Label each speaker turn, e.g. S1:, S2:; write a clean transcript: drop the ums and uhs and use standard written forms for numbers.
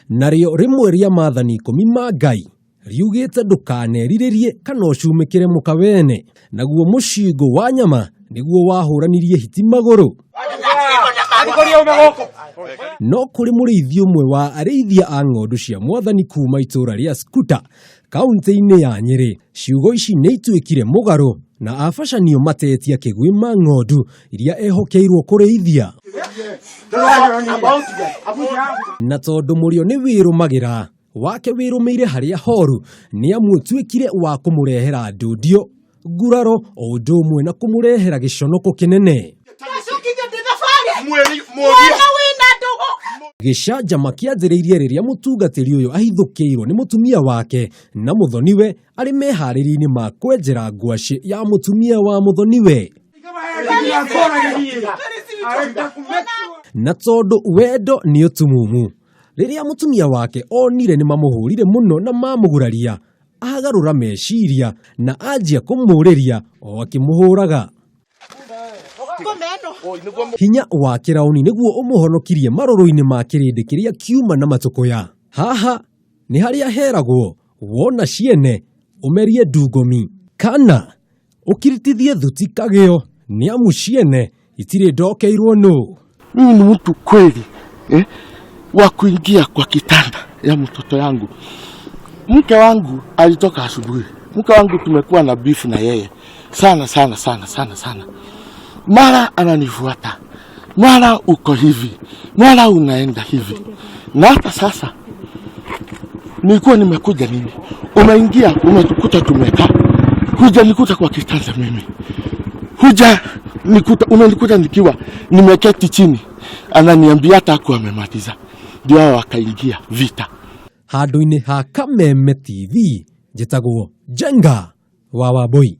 S1: Narĩo rĩmwe rĩa maathani ikũmi ma Ngai riugĩte ndũkanerirĩrie kana ũcumĩkĩre mũka wene, naguo mũcingũ wa nyama nĩguo wahũranirie hiti magũrũ. No kũrĩ mũrĩithi ũmwe wa arĩithia a ng'ondu cia mwathani kuma itũũra rĩa Skuta kaunti-inĩ ya Nyĩrĩ, ciugo ici nĩ ituĩkire mũgarũ na abacanio matetia kĩguĩ ma ng'ondu iria ehokeirwo kũrĩithia. Na tondũ mũrĩo nĩ wĩrũmagĩra wake wĩrũmĩire harĩa horu, nĩ amu ũtuĩkire wa kũmũrehera ndundio, nguraro o ũndũ ũmwe na kũmũrehera gĩconoko kĩnene. Gĩcanjama kĩanjĩrĩirie rĩrĩa mũtungatĩri ũyũ ahithũkĩirwo nĩ mũtumia wake na mũthoniwe arĩ meharĩria-inĩ ma kwenjera ngwacĩ ya mũtumia wa mũthoniwe. Na tondũ wendo nĩ ũtumumu, rĩrĩa mũtumia wake onire nĩ mamũhũrire mũno na mamũguraria, agarũra meciria na anjia kũmũrĩria o akĩmũhũraga. Hinya wa kĩraũni nĩguo ũmũhonokirie marũrũ-inĩ ma kĩrĩndĩ kĩrĩa kiuma na matũkũya. Haha nĩ harĩa heragwo wona ciene ũmerie ndungomi kana ũkiritithie thuti kagĩo nĩ amu ciene itirĩ ndokeirwo nũ.
S2: Mimi ni mtu kweli wa kuingia kwa kitanda ya mtoto yangu. Mke wangu alitoka asubuhi. Mke wangu tumekuwa na beef na yeye sana sana sana sana sana. Mara ananifuata, mara uko hivi, mara unaenda hivi, na hata sasa nilikuwa nimekuja nini, umeingia umetukuta tumekaa, hujanikuta kwa kitanda mimi, huja nikuta, umenikuta nikiwa nimeketi chini, ananiambia hata hakuwa amemaliza, ndio hao wakaingia vita.
S1: Handũ-inĩ ha Kameme TV, njĩtagwo Njenga wa Wambui.